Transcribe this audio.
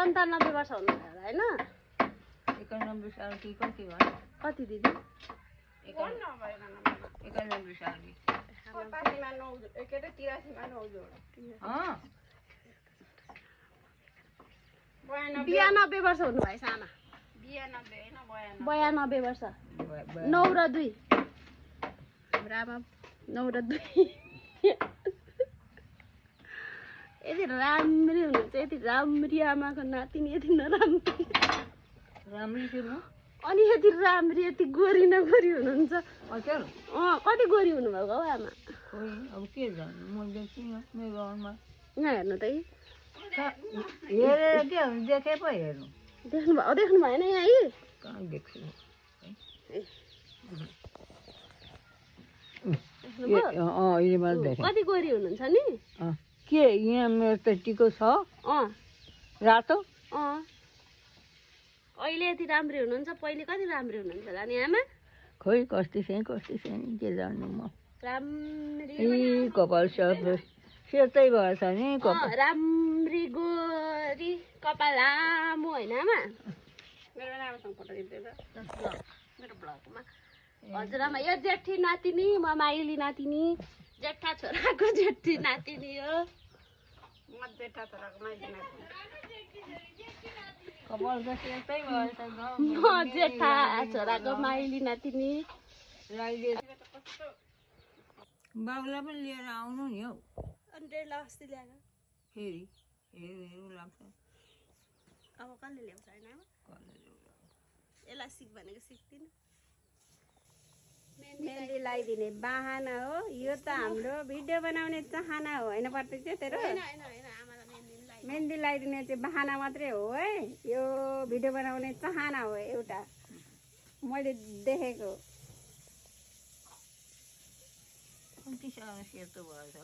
97 वर्ष हुनुभयो होला हैन 91 साल कि कति भयो कति दिदी 91 साल कि 83 मा 9 जोड 92 वर्ष हुनुभएछ आमा 92 वर्ष 9 र 2 हाम्रो आमा 9 र 2 यति राम्री हुनुहुन्छ यति राम्री आमाको नातिनी यति नराम्री राम्री छु म अनि यति राम्री यति गोरी नगोरी हुनुहुन्छ अचेल कति गोरी हुनुभएको हौ आमा खोइ अब के जान्नु म देख्दिनँ मेरो गाउँमा यहाँ हेर्नु त हेरेर के हुन्छ देखे पो हेर्नु देख्नु भएन यहाँ यी कहाँ देख्छु अहिले मैले देखेँ कति गोरी हुनुहुन्छ नि के यहाँ मेरो त टिको छ रातो अहिले यति राम्री हुनुहुन्छ पहिले कति राम्री हुनुहुन्छ होला नि आमा खोइ कस्तो छैन के जान्नु म राम्री कपाल सेतै भएछ नि राम्री गोरी कपाल लामो होइन आमा मेरो नामसँग फोटो दिँदै मेरो ब्लगमा हजुरआमा यो जेठी नातिनी म माइली नातिनी जेठा छोराको जेठी नातिनी हो म जेठा छोराको माइली नातिनी कपाल त सेतै भएछ म जेठा छोराको माइली नातिनी बाबुलाई पनि लिएर आउनु नि हौ अनि डेढलाई अस्ति ल्याएको फेरि हेरौँ लाग्छ अब कसले ल्याउँछ होइन यसलाई सिक भनेको सिक्दिनँ मेहन्दी लगाइदिने बाहना हो यो त हाम्रो भिडियो बनाउने चाहना हो होइन प्रत्यक्ष तेरो मेहन्दी लगाइदिने चाहिँ बाहना मात्रै हो है यो भिडियो बनाउने चाहना हो एउटा मैले देखेको कम्ती साह्रो सेतो भएछ